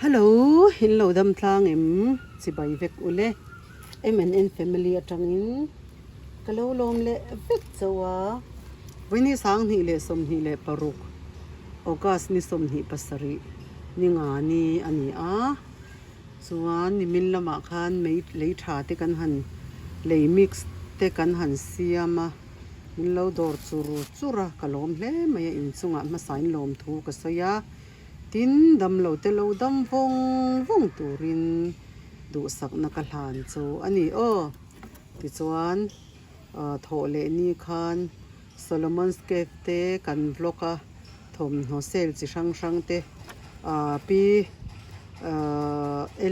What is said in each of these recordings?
Hello, in lo dam tlang em? Chibai vek ule. MNN family atangin ka lo lawm leh vek chauh a. Vawiini 2026 August ni 27 ni nga ni a ni a. Chuan nimin lamah khan mei lei tha te kan han lei mix te kan han siam a. Min lo dawr chur chur a, ka lawm hle mai a inchungah hmasain lawmthu ka sawi a. Tin, damlo te lo dam vawng vawng turin duhsakna ka hlan chu a ni aw. Tichuan, thawh leh ni khan Solomon's Cave te kan vlog a, thawmhnaw sale chi hrang hrang te Pi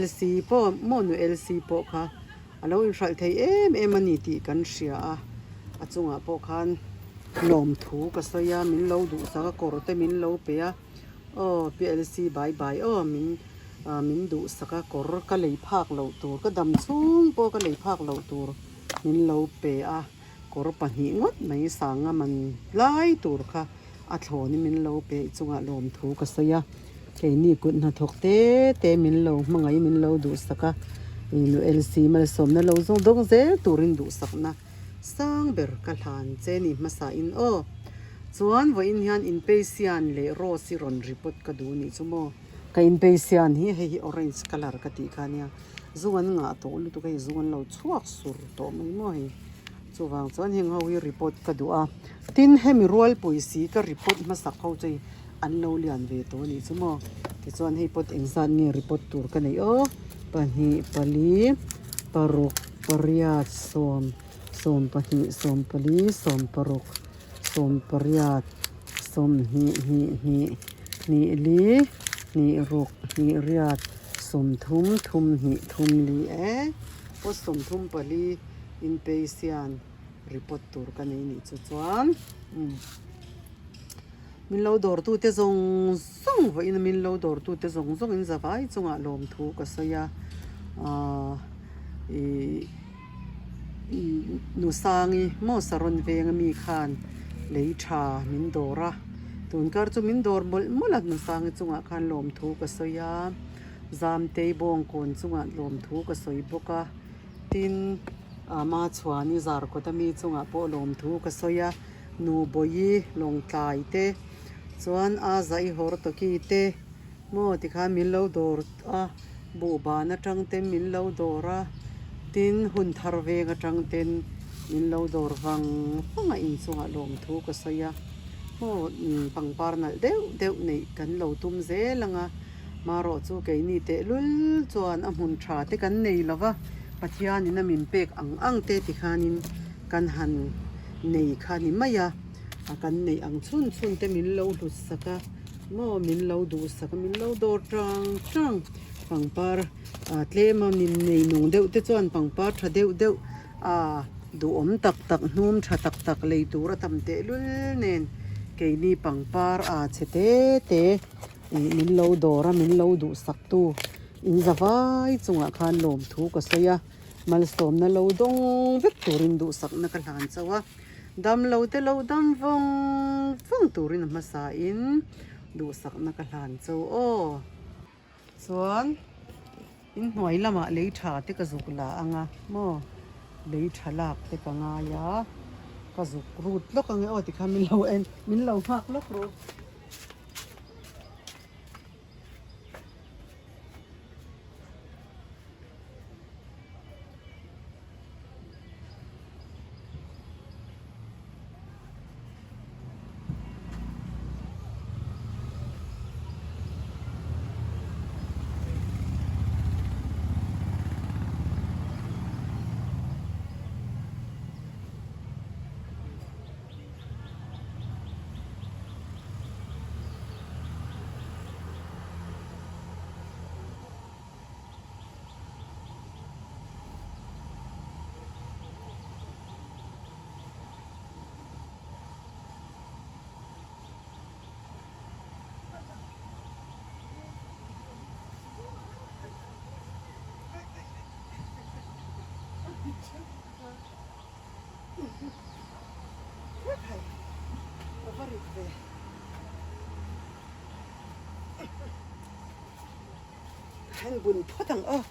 LC pawh maw nu LC pawh kha a lo inhralh thei em em a ni tih kan hria a, a chungah pawh khan lawmthu ka sawi a, min lo duhsak a, kawr te min lo pe a. Aw PLC bai bai aw min ah min duhsak a kawr ka lei phak loh tur ka dam chhung pawh ka lei phak loh tur min lo pe a kawr pahnih ngawt mai sanga man lai tur kha a thlawn in min lo pe chungah lawmthu ka sawi a keini kut hnathawk te te min lo hmangaih min lo duhsak a ih nu LC malsawmna lo zawng dawng zel turin duhsakna. Sang ber ka hlan che ni hmasa in aw. Chuan vawiin hian inpeisian leh rose hi rawn report ka duh nih chu maw. Ka inpeisian hi hei hi orange colour ka tih kha nia. Zung an ngah tawh lutuk a hei zung an lo chhuak sur tawh mai maw hei. Chuvang chuan heng ho hi report ka duh a. Tin hemi rualpui si ka report hmasak ho chu hei an lo lian ve tawh nih chu maw. Tichuan hei pawt engzat nge report tur ka neih aw. Pahnih pali paruk pariat sawm sawmpahnih sawmpali sawmparuk sawmpariat sawmhnih hnih hnih hnih li hnih ruk hnih riat sawmthum thum hnih thum li e pawt sawmthum pali inpeisian report tur ka nei nih chu chuan umm. Min lo dawrtute zawng zawng vawiin min lo dawrtute zawng zawngin zavai chungah lawmthu ka sawi a, aaa ih Nusangi maw Saron venga mi khan lei tha min dawr a, tunkar chu min dawr mawlh mawlh a Nusangi chungah khan lawmthu ka sawi a, Zamtei Bawngkawn chungah lawmthu ka sawi bawk a, tin Machhuani Zarkawta mi chungah pawh lawmthu ka sawi a. Nu Bawihi Lawngtlai te chuan a zai hawr tawki te maw tikhan min lo dawr a, buhban atang ten min lo dawr a, tin hun thar veng atang ten min lo dawr vang vang a inchungah lawmthu ka sawi a, maw pangpar nalh deuh deuh neih kan lo tum zel ang a, marawh chu keini tehlul chuan a hmun tha te kan nei lo va, Pathianin a min pek ang ang te tikhanin kan han nei kha ni mai a, a kan neih ang chhun chhun te min lo hlut sak a maw min lo duh sak a min lo dawr tang tang pangpar ah tlem a min nei nung deuh te chuan pangpar tha deuh deuh ah duhawm tak tak hnum tha tak tak lei tur a tam tehlul nen keini pangpar ah chhe te te ih min lo dawr a min lo duh sak tu in zavai chungah khan lawmthu ka sawi a. Malsawmna lo dawng vek turin duhsakna ka hlan chauh a, damlo te lo dam vawng vawng turin a hmasain duhsakna ka hlan chauh aw. Chuan inhnuai lamah lei tha te ka zuk la ang a maw, lei tha lak te ka ngai a, ka zuk rut lawk ang e aw tikhan min lo en min lo nghak lawk ru. Then bun phawt ang aw.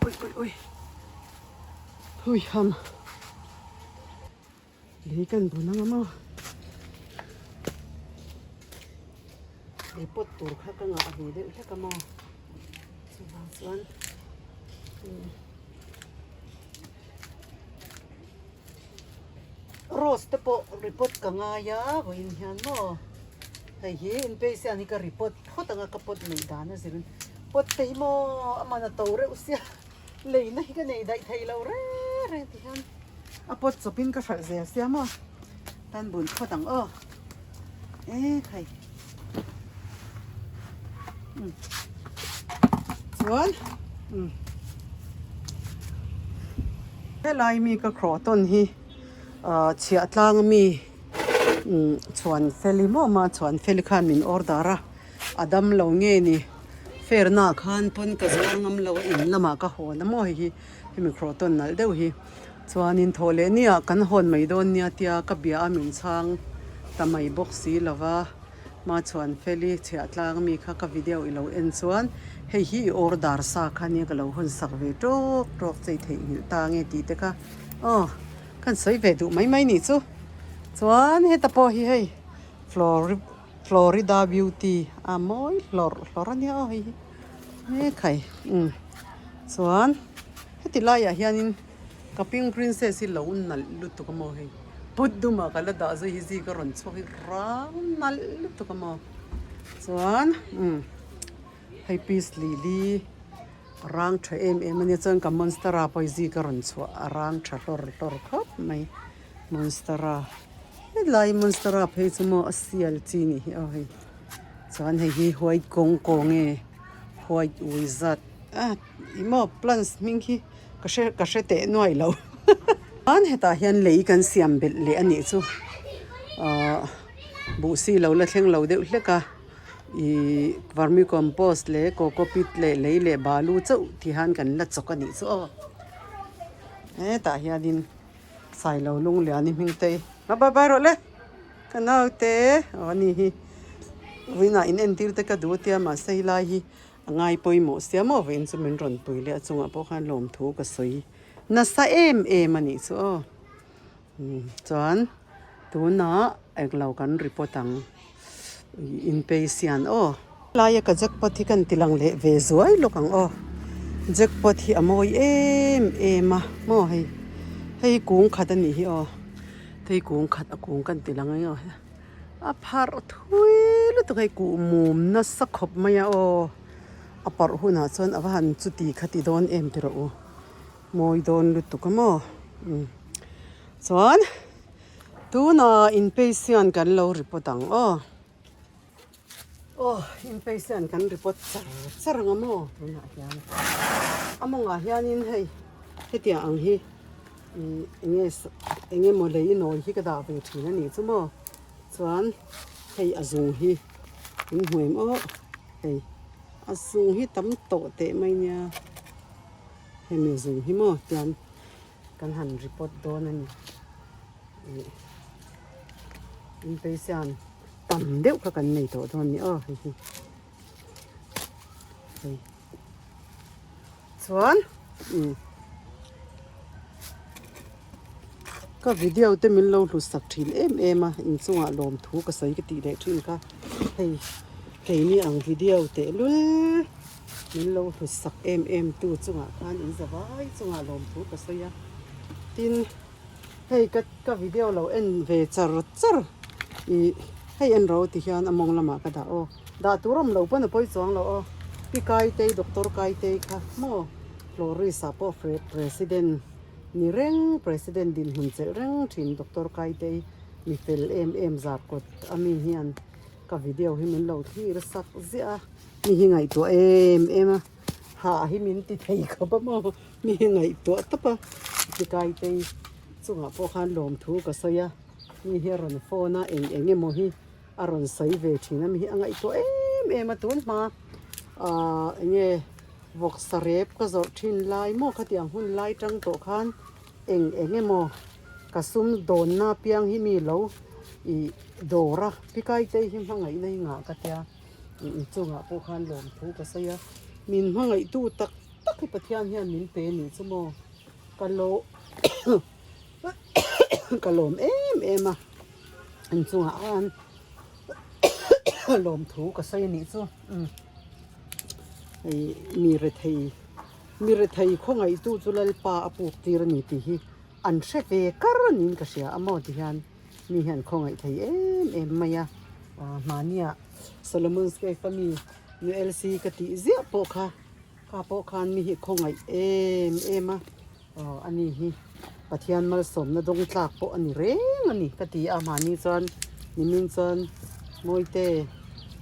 Ui ui ui. Hui ham. Lei kan bun ang a maw. Lei pawt tur kha ka ngah ve deuh hlek a maw. Chuvang chuan Rose te pawh report ka ngai a vawiin hian maw hei hi inpeisian hi ka report phawt ang a ka pawt neih dan a zirin pawt te hi maw a man a to reuh sia leina hi ka nei daih thei lo reng reng ti hian a pawt chawpin ka hralh zel sia maw tan bun phawt ang aw e khai chuan helai mi ka krawh tawn hi ah chhiah tlang ami chhuan feli maw ma chhuan feli khan min order a a dam lo nge ni fair na khan pawn ka zuar ngam lo a in lamah ka hawn a maw hei hi hemi krawh tawn nalh deuh hi. Chuanin thaw leh nia kan hawn mai dawn nia tia ka bia a min chhang ta mai bawk si lo va, Machhuan Feli chhiah tlang mi kha ka video i lo en chuan hei hi i order sa kha nia ka lo hawn sak ve tawk tawk chei theih nghilh ta nge tih te kha aw kan sawi ve duh mai mai nih chu. Chuan heta pawh hi hei Florida Beauty a mawi hlawrh hlawrh a nia aw hei hi he khai umm chuan. Heti laiah hianin ka pink princess hi lo nalh lutuk a maw hei put dumah ka la dah zui hi zika rawn chhuak hi rang nalh lutuk a maw chuan umm hei peace lily a rang tha em em a nia chuan ka monstera pawh hi zika rawn chhuah a rang tha hlawr hlawr khawp mai monstera helai monstera phei chu maw a sial chi nih hi aw hei chuan hei hi white kawng kawng nge white wizard a. Ih maw plants hming hi ka hre ka hre teh nuai lo chuan hetah hian lei kan siam belh leh a nih chu ahh buh si lo la thleng lo deuh hlek a ihh vermicompost leh cocopeat leh lei leh balu chauh ti hian kan la chawk a nih chu aw hetah hianin sailo lunglian i hming te hi bye bye rawh le ka naute aw a ni hi vawiinah in entir te ka duh a tia mahse helai hi. A ngai pawimawh sia maw vawiin chu min rawn pui leh a chungah pawh khan lawmthu ka sawi nasa em em a nih chu aw chuan tunah englo kan report ang inpeisian aw laia ka jackpot hi kan ti lang leh ve zuai lawk ang aw jackpot hi a mawi em em a maw hei hei kung khat a nih hi aw hei kung khat a kung kan ti lang ang aw. A pharh thui lutuk hei kuh mum nasa khawp mai a aw a parh hunah chuan a va han chuti kha ti dawn em ti rawh u mawi dawn lutuk a maw umm chuan tunah inpeisian kan lo report ang aw aw inpeisian kan report char char ang a maw tunah hian a mawngah hianin hei hetiang ang hi. Ih enge enge maw lei nawi hi ka dah ve thin a nih chu maw chuan hei a zung hi in hmu em aw hei a zung hi tam tawh teh mai nia hemi zung hi maw tian kan han report dawn a ni ih inpeisian tam deuh kha kan nei tawh dawn a ni aw hei hi hei. Chuan ka video te min lo hlut sak thin em em a inchungah lawmthu ka sawi ka tih leh thin kha hei keini ang video tehlul min lo hlut sak em em tu chungah khan in za vai chungah lawmthu ka sawi a tin hei ka ka video lo en ve char char ih hei en ro ti hian a mawng lamah ka dah aw. Dah tur awm lo pawn a pawi chuang lo aw. Pi Kaitei, Doctor Kaitei kha maw Florist ah pawh President ni reng, President dinhmun chelh reng thin Doctor Kaitei mi fel em em zar kawt a mi hian ka video hi min lo thlir sak ziah a, mi hi ngaihtuah em em a, hah hi min ti thei khawp a maw, mi hi ngaihtuah tawp a. Pi Kaitei chungah pawh khan lawmthu ka sawi a, mi hi a rawn phone a eng eng emaw hi. A rawn sawi ve thin a mi hi a ngaihtuah em em a tun hma ahh enge vawksa rep ka zawrh thin lai maw khatiang hun lai tang tawh khan eng eng emaw ka sum dawnna piang hi mi lo ih dawr a pikai te hi hmangaihna hi ngah ka tia ih inchungah pawh khan lawmthu ka sawi a. Min hmangaihtu tak tak hi Pathian hian min pe nih chu maw? Ka lo ka lawm em em a, an chungah khan lawmthu ka sawi anih chu. Hei mi rethei mi rethei khawngaihtu chu Lalpa a puk tir a ni tih hi an hre ve kar niin ka hria a maw ti hian mi hian khawngaih thei em em mai a, mahnia Solomon's Cave a mi Nu Elsie ka tih ziah pawh kha kha pawh khan mi hi khawngaih em em a, aw ani hi Pathian malsawmna dawng tlak pawh a ni reng a ni ka ti a, mahni chuan nimin chuan Mawite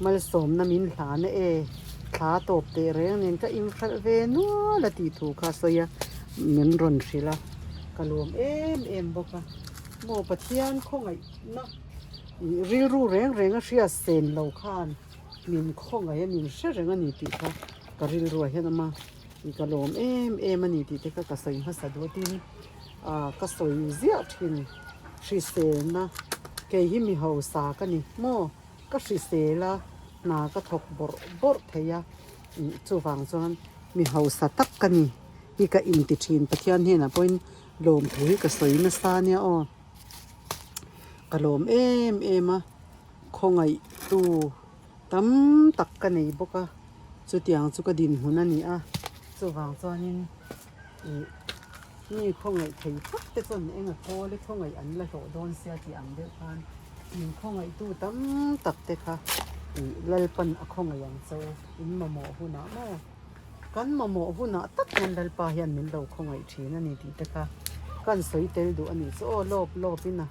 malsawmna min hlan a e, thla tawp teh reng nen ka inhralh ve nual a tih thu kha a sawi a, min rawn hrilh a, ka lawm em em bawk a, maw Pathian khawngaihna rilru reng reng a hriat sen lo khan. Min khawngaih a, min hre reng a ni tih kha ka rilruah hian awm a, ka lawm em em a ni tih te kha ka sawi hmasa duatin ah ka sawi ziah thin hriselna kei hi mi hausa ka ni maw ka hrisel a hna ka thawk bawrh bawrh thei a chuvang chuan mi hausa tak ka ni hi ka inti thin Pathian hnenah pawhin lawmthu hi ka sawi nasa ania aw ka lawm em em a. Khawngaihtu tam tak ka nei bawk a, chutiang chu ka dinhmun a ni a, chuvang chuanin ih mi khawngaih thei tak te chuan eng a kawl i khawngaih an la hlawh dawn sia tih ang deuh khan min khawngaihtu tam tak te kha ih Lalpan a khawngaih ang che u in mamawh hunah maw kan mamawh hunah tak hian Lalpa hian min lo khawngaih thin a ni tih te kha kan sawi tel duh a nih chu aw lawp lawp in a.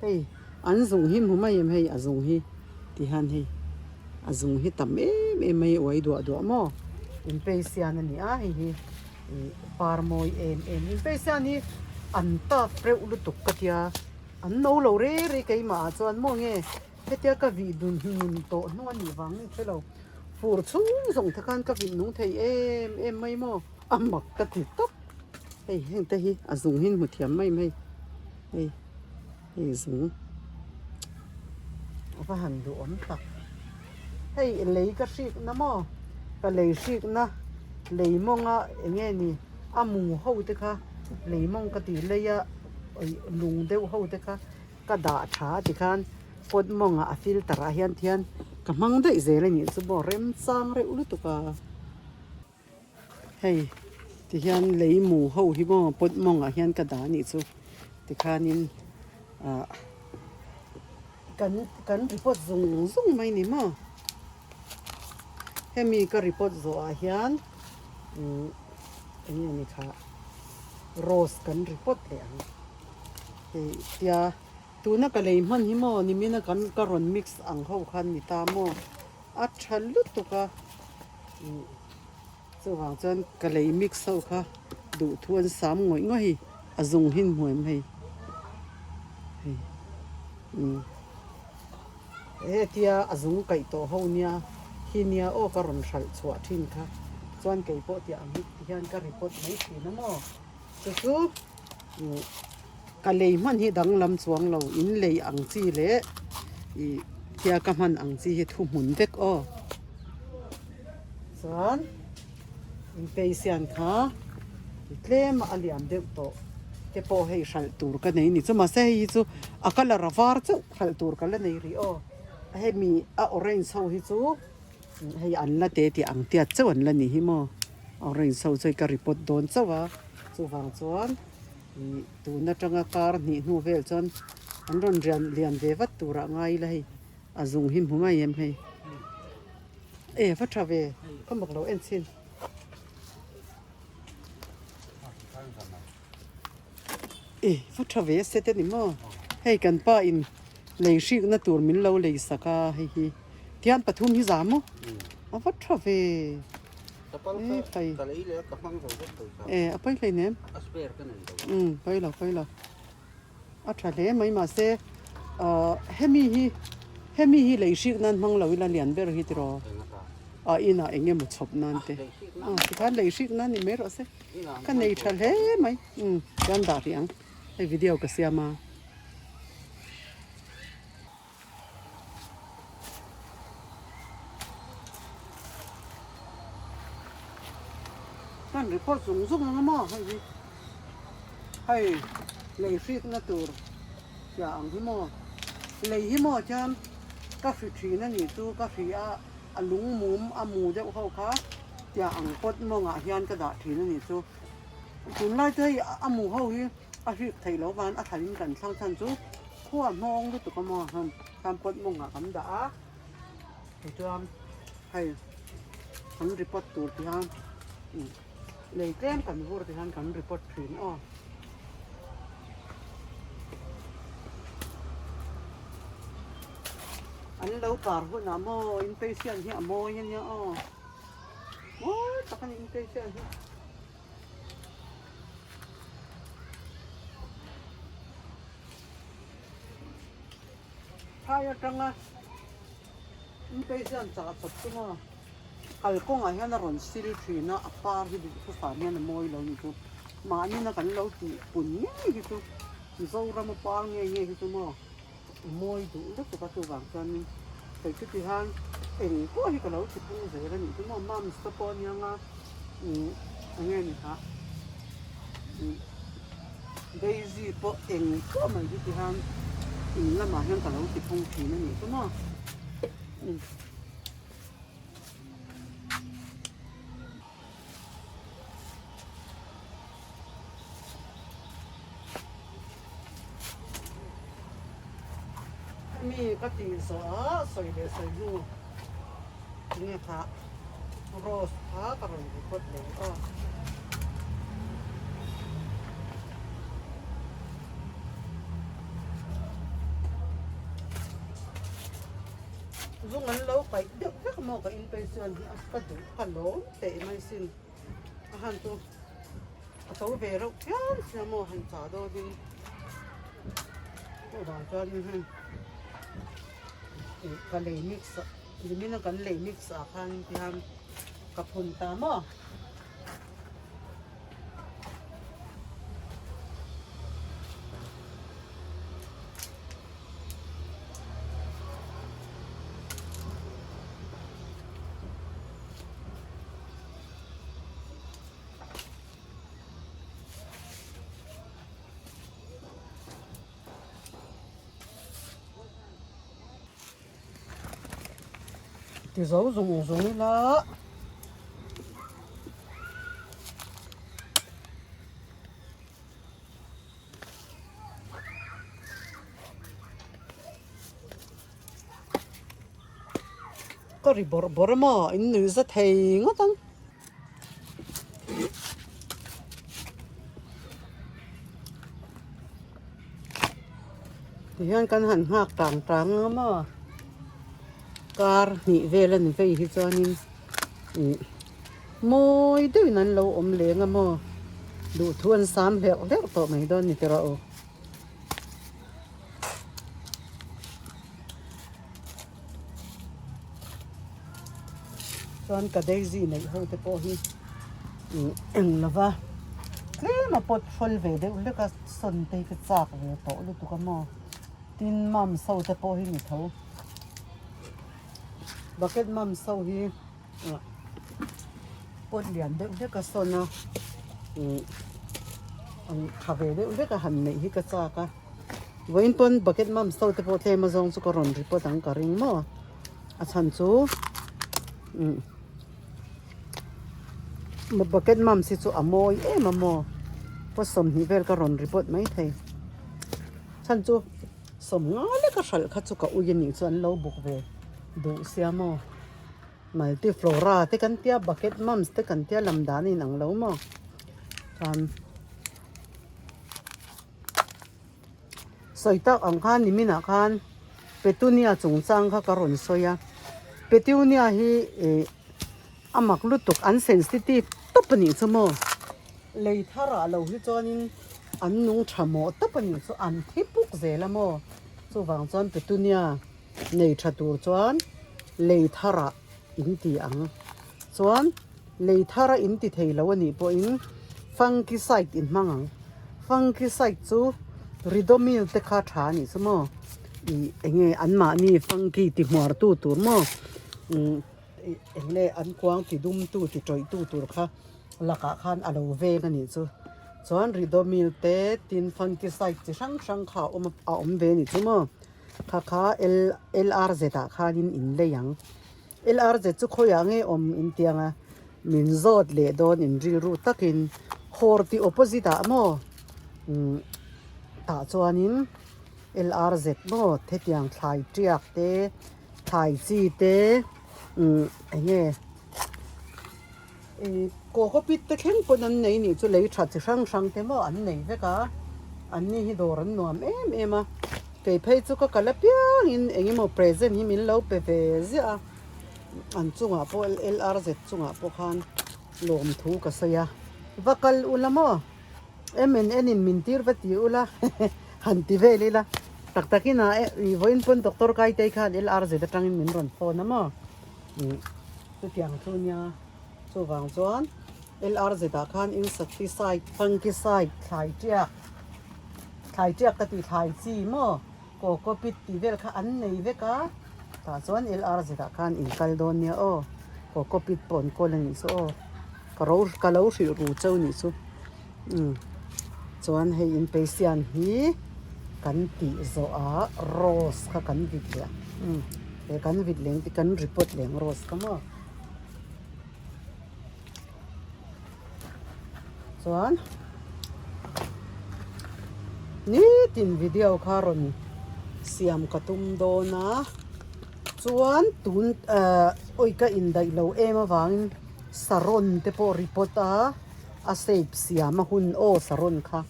Hei an zung hi hmu mai em hei a zung hi ti hian hei a zung hi tam em em mai uai duah duah maw inpeisian a ni a hei hi ih par mawi em em inpeisian hi an tak reuh lutuk ka tia an no lo re re keimah ah chuan maw nge hetia ka vih dun nun tawh hnu a nih vang nge hrelo fur chhung zawng te khan ka vih nung thei em em mai maw a mak ka ti tawp hei heng te hi a zung hi hmu thiam mai mai. Hei hei zung a va han duhawm tak hei lei ka hrik na maw ka lei hrik na lei mawnga eng nge ni a mu ho te kha lei mawng ka tih lei a lung deuh ho te kha ka dah tha tikhan pot mawngah a filter ah hian thian ka hmang daih zel a nih chu maw remchang reuh lutuk a. Hei tihian lei mu ho hi maw pot mawngah hian ka dah anih chu tikhanin ah kan kan report zung zung mai ni maw hemi ka report zawhah hian umm eng nge ni kha rose kan report leh ang hei tia tuna ka lei hman hi maw nimina kan ka rawn mix ang ho khan ni ta maw. A tha lutuk a, chuvang chuan ka lei mix ho kha duhthu an sam ngawih ngawih hi a zung hi an hmu em hei hei umm hetia a zung kaih tawh ho nia khi nia aw ka rawn hralh chhuah thin kha chuan kei pawh tih ang hi hian ka report mai thin a maw chu chu Ka lei hman hi danglam chuang lo, in lei ang chi leh ih thia ka hman ang chi hi thuhmun vek aw. Chuan inpeisian kha tlem a lian deuh tawh te pawh hei hralh tur ka nei ni chu mahse hei hi chu a colour a var chauh hralh tur ka la nei rih aw. Hemi a orange ho hi chu hei an la te tih ang tiat chauh an la ni hi maw orange ho chu hei ka report dawn chauh a chuvang chuan. Ih tun atanga kar hnih hnu vel chuan an rawn rian lian ve vat turah ngai ila hei a zung hi hmu mai em hei e va tha ve ka mak lo en chhin e va tha ve se te ni maw hei kan pa in lei hrikna tur min lo lei sak a hei hi tian pathum hi za maw a va tha ve. E a pawi hlei nem umm pawi lo pawi lo a tha hle mai mahse ahh hemi hi hemi hi lei hrik nan hmang lo ila lian ber hi tiraw ah inah eng emaw chhawp nan te ah tikhan lei hrik nan ni mai rawh se ka nei tha hle mai umm chuan dah rih ang hei video ka siam a. Kan record zung zung ang a maw hei hi hei lei hrikna tur chhia ang hi maw lei hi maw chuan ka hri thin a nih chu ka hri a a lung mum a mu deuh ho kha tiang ang pot mawngah hian ka dah thin a nih chu tunlai chu hei a mu ho hi a hrik theih loh avangin a thalin kan thlang chhan chu khua hnawng lutuk a maw khan pot mawngah kan dah a tichuan hei kan report tur ti hian lei tlem kan vur ti hian kan report thin aw. An lo kar hunah maw in patient hi a mawi ania aw mawi tak a ni in patient hi. Phai atanga inpei hian chah chawp chu maw kalkawngah hian a rawn sil thin a, a par hi duh thufam hian a mawi lo ni chu mahni na kan lo tih pun ngei hi chu Mizoram a par nge nge hi chu maw a mawi duh lutuk a chuvang chuanin kei chu tihian eng pawh hi ka lo ti pung zel a nih chu maw mums te pawh ania nga eng nge ni kha Daisy pawh eng pawh mai hi tihian in lamah hian ka lo ti phung thin a nih chu maw. Mi ka tih zawh a sawi leh sawi hnu enge kha rose kha ka rawn record leh aw. Zung an lo paih deuh vek maw ka in phei chuan hi a ka duh ka lawm teh mai sin a han chu a to ve reuh phian sia maw han chah dawn in chuvang chuan hei ih ka lei mix nimin a kan lei mix ah khan tihian ka phun ta maw. Ti zo zung zung ila. Ka ri bawrh bawrh a maw in nuih za thei ngawt ang. Tihian kan han nghak tang tang ang a maw kar hnih vel a ni vei hi chuanin ih mawi deuhin an lo awm leng a maw duhthu an sam hlerh hlerh tawh mai dawn ni tiraw aw. Chuan ka daisy neih ho te pawh hi eng lova tlem a pawt hrawl ve deuh hlek a sawn te hi ka chak ve tawh lutuk a maw tin mums ho te pawh hi ni tho bucket mums ho hi pawt lian deuh hlek a sawn a tha ve deuh hlek a han neih hi ka chak a. Vawiin pawn bucket mums ho te pawh tlem azawng chu ka rawn report ang ka ring maw a chhan chu bucket mums hi chu a mawi em a maw paw sawmhnih vel ka rawn report mai thei chhan chu sawmnga leka hralh kha chu ka ui a nih chu an lo buk ve duh sia maw multiflora te kan tia bucket mums te kan tia lam dan a inang lo maw chuan. Sawi tak ang khan niminah khan Petunia chungchang kha ka rawn sawi a, Petunia hi ih a mak lutuk an sensitive tawp a nih chu maw, lei tharah lo hi chuanin an nung tha mawh tawp a nih chu an thi puk zel a maw, chuvang chuan Petunia nei tha tur chuan lei tharah in ti ang chuan. Lei thar a inti thei lo a nih pawhin fungicide in hmang ang. Fungicide chu Ridomil te kha tha a nih chu maw? Ih eng nge anmahni fungi ti hmuar tu tur maw? Umm eng nge an kuang ti dum tu ti tawih tu tur kha. Lakah khan a lo veng a nih chu. Chuan Ridomil te tin fungicide chi hrang hrang kha a awm a awm ve a nih chu maw. Kha kha L LRZ ah khanin in lei ang. LRZ chu khawiah nge awm in tiang a min zawt leh dawn in rilru takin hawr tih opposite ah maw umm tah chuanin LRZ maw hetiang thlai tiak te thlai chi te umm eng nge. Ih cocopeat te thleng pawn an nei nih chu lei tha chi hrang hrang te maw an nei vek a an ni hi dawr an nuam em em a kei phei chu ka kal apiangin eng emaw present hi min lo pe ve ziah a an chungah pawh LRZ chungah pawh khan lawmthu ka sawi a va kal ula maw M and N in min tir va ti ula han ti vel ila tak takin ah ih vawiin pawn doctor Kaitei khan LRZ atangin min rawn phone a maw ih. Chutiang chu nia, chuvang chuan LRZ ah khan insecticide, fungicide, thlai tiak, thlai tiak ka tih thlai chi maw, cocopeat tih vel kha an nei vek a, tah chuan LRZ ah khan in kal dawn nia aw, cocopeat pawh an kawl a nih chu aw, ka ro ka lo hrilh ru cheu nih chu umm chuan hei inpeisian hi kan tih zawh ah rose kha kan vit leh a umm. He kan vit leng te kan report leng rose kha maw chuan nitin video kha rawn siam ka tum dawn a chuan tun ah awi ka indaih lo em avangin saron te pawh report a a shape siam a hun aw saron kha.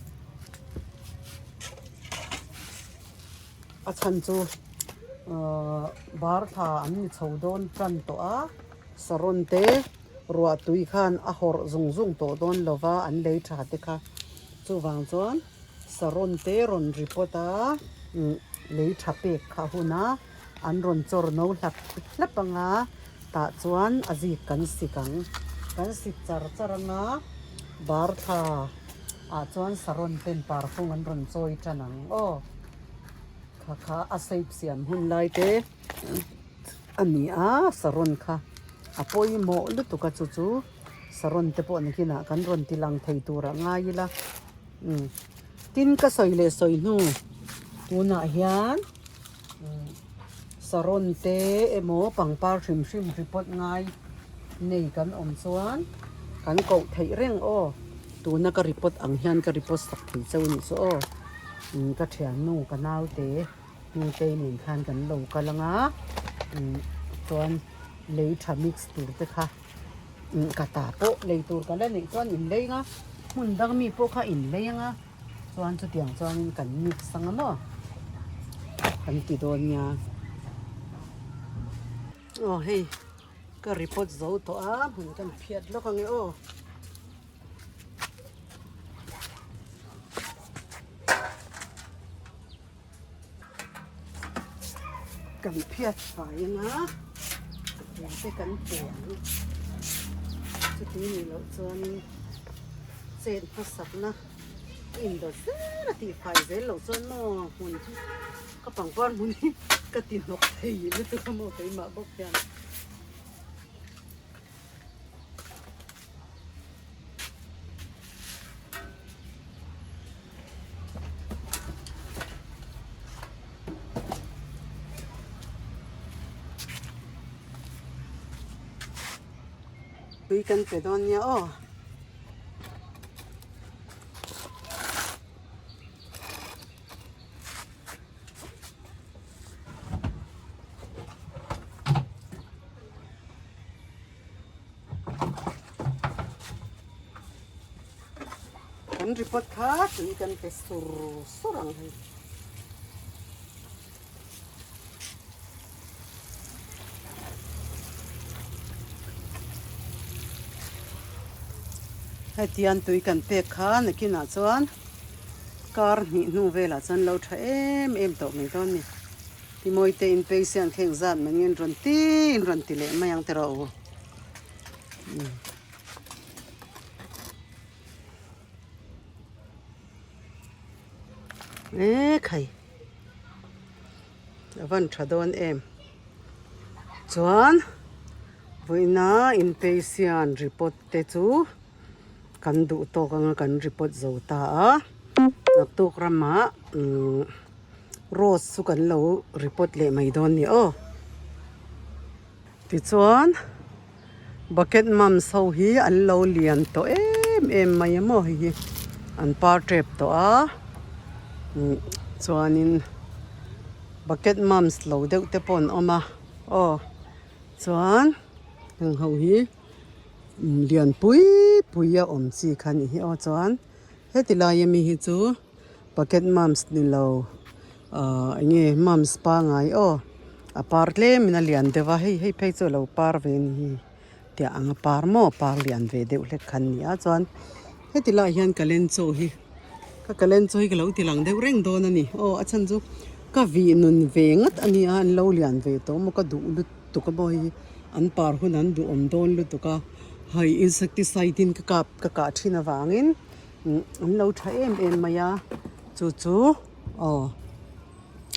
A chhan chu ahh bar thla an ni chho dawn tan tawh a saron te ruah tui khan a hawrh zung zung tawh dawn lo va an lei tha te kha chuvang chuan saron te rawn report a umm lei tha pek kha a hun a an rawn chawr no hlap hlap ang a tah chuan a zik kan sik ang kan sik char char ang a bar thla ah chuan saron ten parfung an rawn chawi tan ang aw. Kha kha a shape siam hun lai te a ni a saron kha a pawimawh lutuk a chu chu saron te pawh nakinah kan rawn ti lang thei tur ah ngai ila umm tin ka sawi leh sawi hnu tunah hian umm saron te emaw pangpar hrim hrim report ngai nei kan awm chuan kan koh theih reng aw tuna ka report ang hian ka report sak thei cheu anih chu aw. Umm ka thiannu ka naute hnutei nen khan kan lo kal ang a umm chuan lei tha mix tur te kha umm ka ta pawh lei tur ka la neih chuan in lei ang a hmun dang mi pawh kha in lei ang a chuan chutiang chuanin kan mix ang a maw kan ti dawn nia aw hei ka report zo tawh a hmun kan phiat lawk ang e aw. Kan phiat fai anga eng te kan pe ang chuti nih loh chuanin chet hmasakna a indawt zel a tihfai zel loh chuan maw hmun hi ka pangpar hmun hi ka ti hnawk thei lutuk a maw keimah bawk hian. Tui kan pe dawn nia aw. Kan report kha tui kan pe sur sur ang hei. Hetiang tui kan pek kha nakinah chuan kar hnih hnu velah chuan lo tha em em tawh mai dawn a ni. Timawi te in peisian kheng zat mai nge rawn ti in rawn ti leh mai ang tiraw u. E khai a van tha dawn em chuan vawiina in peisian report te chu. Kan duh tawk anga kan report zo ta a, naktuk ramah umm rose chu kan lo report leh mai dawn ni aw. Tichuan bucket mums ho hi an lo lian tawh em em mai a maw hei hi an par tep tawh a umm chuanin bucket mums lo deuh te pawh an awm a aw chuan heng ho hi. Lian pui pui a awm chi kha a nih hi aw chuan heti lai ami hi chu bucket mums ni lo ahh eng nge mums pangai aw a par tlem in a lian deuh a hei hei phei chu a lo par ve a ni hi tiah ang a par maw par lian ve deuh hlek kha a ni a chuan heti laiah hian kalenchaw hi ka kalenchaw hi ka lo ti lang deuh reng dawn a ni aw a chhan chu ka vih nun ve ngat a nia an lo lian ve tawh maw ka duh lut. Tuk a maw hi an par hun an duhawm dawn lutuk a, hei insecticide in ka kap ka kah thin avangin an lo tha em em mai a, chu chu aw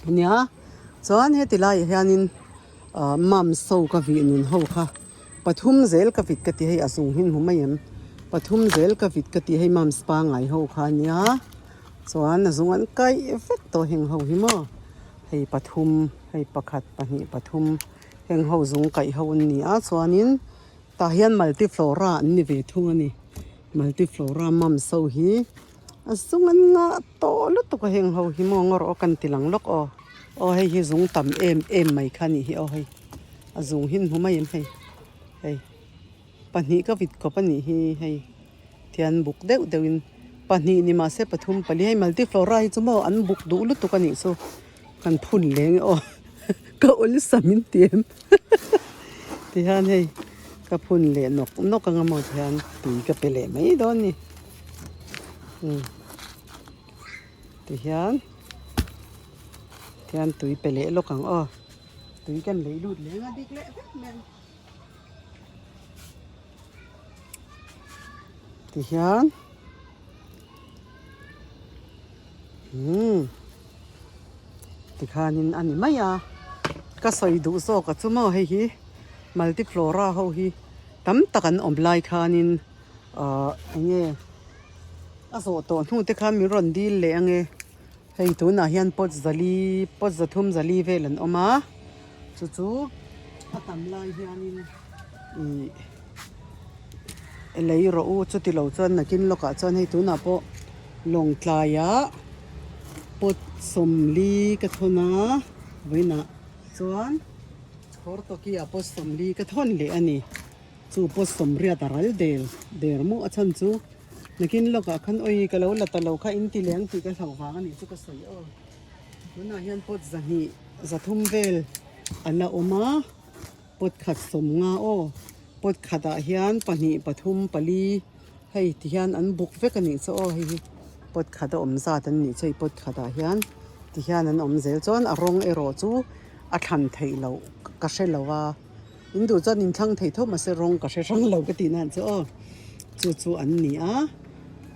ania chuan heti laiah hianin ah mums ho ka vih nun ho kha pathum zel ka vit ka ti hei a zung hi hmu mai em pathum zel ka vit ka ti hei mums pangai ho kha ania chuan a zung an kaih vek tawh heng ho hi maw hei pathum. Hei pakhat pahnih pathum heng ho zung kaih ho an ni a chuanin tah hian multiflora an ni ve thung a ni multiflora mums ho hi a zung an ngah tawh lutuk a heng ho hi maw ngaw rawh aw kan ti lang lawk aw aw hei hi zung tam em em mai kha a nih hi aw hei a zung hi an hmu mai em hei hei. Pahnih ka vit khawp a nih hi hei thian buk deuh deuh in pahnih ni mahse pathum pali hei multiflora hi chu maw an buk duh lutuk a nih chu kan phun leng e aw ka awlsam in ti em tihian hei ka phun leh nawk nawk anga maw tihian tui ka pe leh mai dawn a ni umm tihian tihian tui pe leh lawk ang aw tui kan lei lut leng a dik leh vek mai ang. Tihian umm tikhanin a ni mai a ka sawi duh zawk a chu maw hei hi multiflora ho hi tam tak an awm lai khanin ahh eng nge a zawh tawh hnu te khan min rawn dil leh ang e hei tunah hian pot zali pot zathum zali vel an awm a chu chu a tam lai hianin ih lei rawh u chuti lo chuan nakin lawkah chuan hei tunah pawh lawng tlaiah pot sawmli ka thawn a vawiinah chuan chhawr tawkiah pot sawmli ka thawn leh a ni chu pot sawmriat a ral der der maw a chhan chu nakin lawkah khan awi ka lo la ta lo kha in ti leng tih ka hlauh vang a nih chu ka sawi aw. Tunah hian pot zahnih zathum vel a la awm a pot khat sawm nga aw pot khatah hian pahnih pathum pali hei ti hian an buk vek a nih chu aw hei hi pot khat a awm zat an nih chu hei pot khatah hian ti hian an awm zel chuan a rawng erawh chu a thlan theih loh ka hre lo a in duh chuan in thlang thei tho mahse rawng ka hre hrang lo ka tih nan chu aw chu chu an ni a.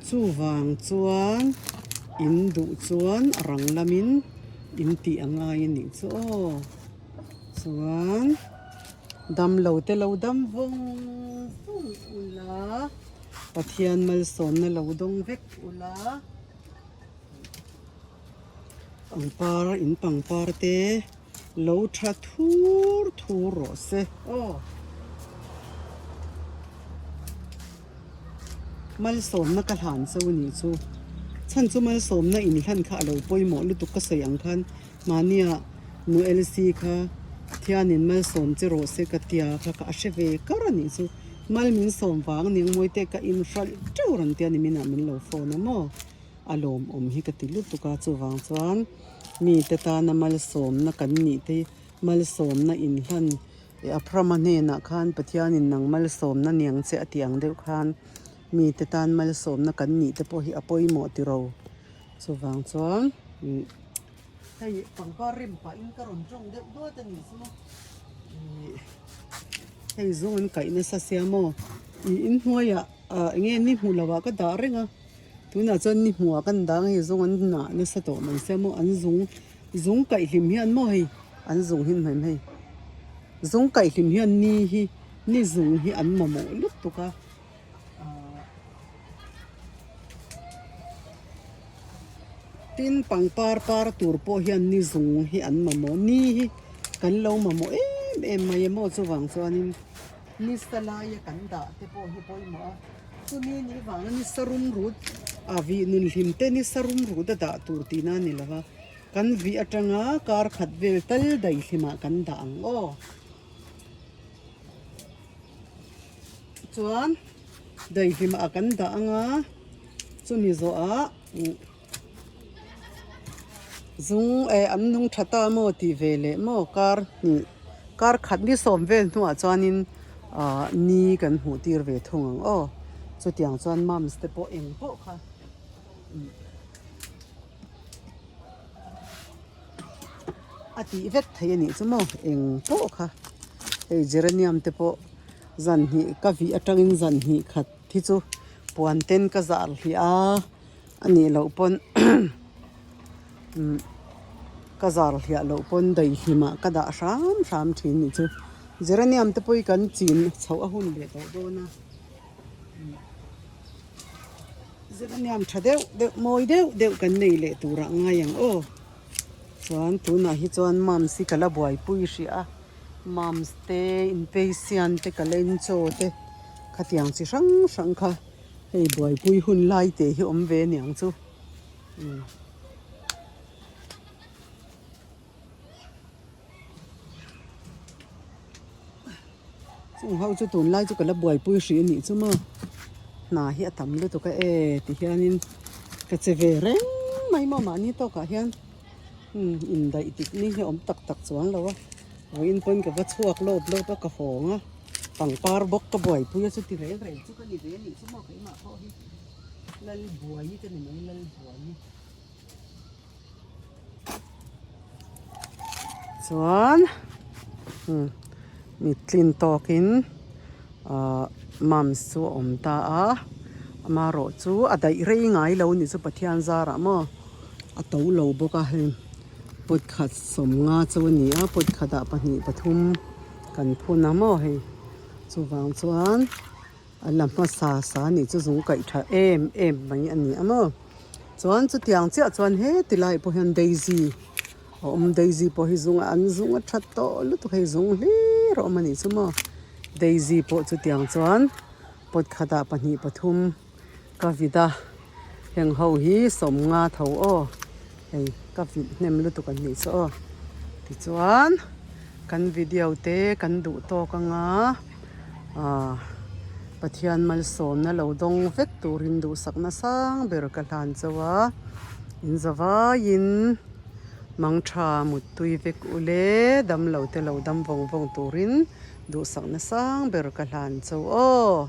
Chuvang chuan in duh chuan a rang lamin in tih a ngai a nih chu aw. Chuan damlo te lo dam vawng vawng ula, Pathian malsawmna lo dawng vek ula, pangpar in pangpar te lo tha thur thur rawh se aw. Malsawmna ka hlan cho a nih chu. Chhan chu malsawmna inhlan kha a lo pawimawh lutuk ka sawi ang khan mahnia nu Elsie kha thianin malsawm che rawh se ka tia kha ka a hre ve kar a nih chu. Mal min sawm vang aniang mawi te ka inhralh teuh rawn tia ni minah min lo phone a maw. A lawmawm hi ka ti lutuk a chuvang chuan mite tana malsawmna kan nih te hi malsawmna inhlan Abrahama hnenah khan Pathianin nang malsawmna niang che a tih ang deuh khan mite tan malsawmna kan nih te pawh hi a pawimawh tiro. Chuvang chuan ih hei pangpar rim pahin ka rawn tawng deuh duat a nih chu ih hei zawng an kaih nasa sia maw ih inhnuaiah ah eng nge ni hmuh loh ah ka dah reng a tunah chuan ni hmuh ah kan dah ang hei zawng an hnah nasa tawh mai sia maw an zung zung kaih hlim hian maw hei. An zung hi hmem hei zung kaih hlim hian ni hi ni zung hi an mamawh lutuk a ahh. Tin, pangpar par tur pawh hian ni zung hi an mamawh, ni hi kan lo mamawh em em mai a maw chuvang chuanin nisa laia kan dah te pawh hi pawimawh a, chumi ni vanga nisa rum rut a vih nun hlim te nisa rum rut a dah tur tihna a ni lo va, kan vih atanga kar khat vel tal daihlimah kan dah ang aw. Chuan daihlimah kan dah anga chumi zawhah zung eh an nung tha ta maw tih ve leh maw kar hnih kar khat ni sawm vel hnuah chuanin ah ni kan hmuh tir ve thung ang aw chutiang chuan mums te pawh eng pawh kha a tih vek thei a nih chu maw eng pawh kha hei geranium te pawh zan hnih ka vih atangin zan hnih khat hi chu puan ten ka zar hliah a a nih loh pawn umm ka zar hliah loh pawn daihlimah ka dah hram hram thin nih chu geranium te pawh hi kan chin chhoh a hun leh tawh dawn a geranium tha deuh deuh mawi deuh deuh kan nei leh turah ngai ang aw chuan tunah hi chuan mums hi ka la buaipui hrih a mums te inpeisian te ka la inchaw te khatiang chi hrang hrang kha. Hei buaipui hun lai teh hi awm ve aniang chu umm. Chung ho chu tunlai chu ka la buaipui hrih anih chu maw hna hi a tam lutuk a e ti hianin ka che ve reng mai maw mahni tawkah hian umm indaih dik ni hi a awm tak tak chuang lo a vawiin pawn ka va chhuak lawp lawp a ka hawng a. Pangpar bawk ka buaipui a chuti reng reng chu ka ni ve anih chu maw keimah pawh hi Lalbuai ka ni mai Lalbuai. Chuan mittlin tawkin ahh mums chu a awm ta a amaherawh chu a daih rei ngai lo anih chu Pathian zarah maw a to lo bawk a hei pot khat sawmnga chu a ni a pot khatah pahnih pathum. Kan phun a maw hei chuvang chuan a la hmasa sa nih chu zung kaih tha em em mai a ni a maw chuan chutiang chiah chuan heti lai pawh hian daisy a awm daisy pawh hi zung an zung a that tawh lutuk hei zung hlir a awm a nih chu maw daisy pawh chutiang chuan pot khatah pahnih pathum ka vit a heng ho hi sawmnga tho aw hei ka vit hnem lutuk an nih chu aw tichuan kan video te kan duh tawk anga ah Pathian malsawmna lo dawng vek turin duhsakna sang ber ka hlan chauh a in zavaiin mangtha muttui vek ule damlo te lo dam vawng vawng turin duhsakna sang ber ka hlan chauh aw.